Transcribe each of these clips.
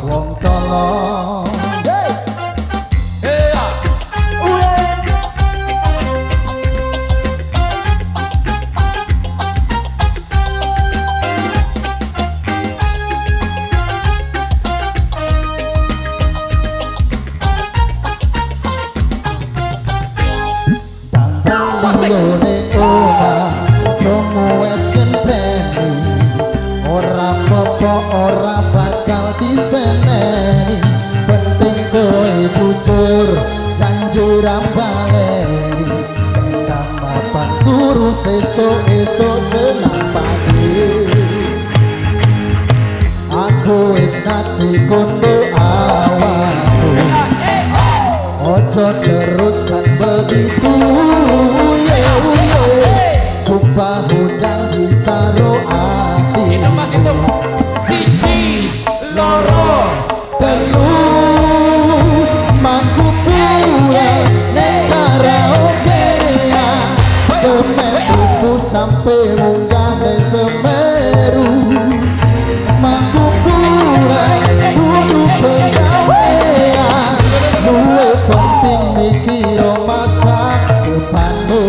wong colong. Ora bakal diseneni, penting kowe jujur janji ra baleni. Mapan turu sesuk-esuk senang pagi. Aku wis nate kondo awakku, ojo terusan begitu ye ye. Sumpah janji karo ati. Siji loro telu mangku pulang ning karaokean. Temen sampe munggah ning Semeru. Mangku pulang kudu pegawean. Luwih penting mikir masa depanmu.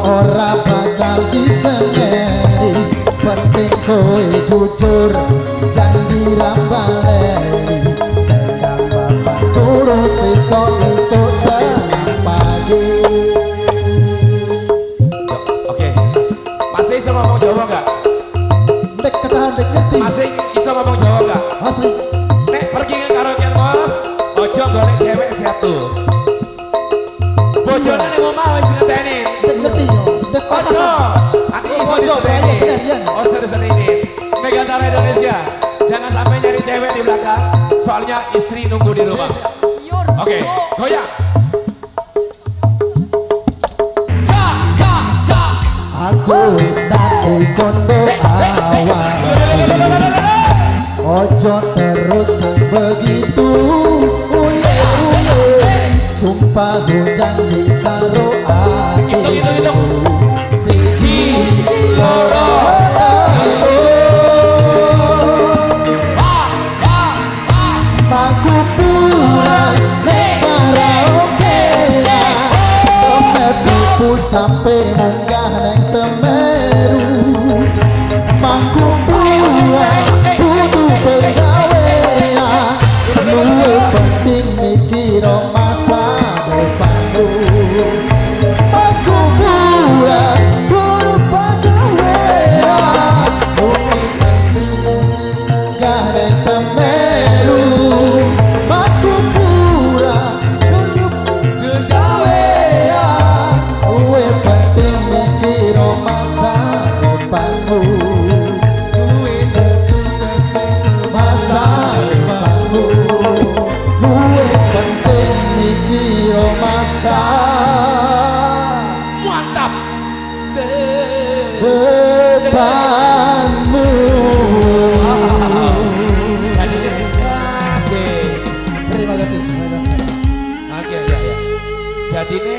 Ora bakal diseneni, penting kowe jujur janji ra baleni. Tengah bapak turu sesuk-esuk senang pagi. Oke, masih iso ngomong Jawa enggak? Nek ketahan nek ngerti. Masih iso ngomong Jawa enggak? Masih. Nek pergi ke karaokean Mas, ojo golek cewek satu. Bojone ning omah wis ngenteni. Ngerti yo. Ojo. Ati iso diseneni. Ojo diseneni. Megantara Indonesia, jangan sampai nyari cewek di belakang, soalnya istri nunggu di rumah. Oke, goyang. Ja ja ja. Aku wis nate kondo awak. Ojo terus begitu. Uye uye. Sumpah janji karo ati. Siji loro telu. Aku pulang ning karaokean. Temen sampe munggah ning Semeru. Mangku pulang kudu pegawean. Luwih penting mikir masa depanmu. Aku pulang kudu pegawean. Luwih penting munggah ning Semeru. Aku pulang kudu pegawean. Luwih penting mikir masa depanmu. Masa depanmu. Luwih penting mikir masa mantap depanmu. Oke. Terima kasih. Oke, ya ya. Jadi ini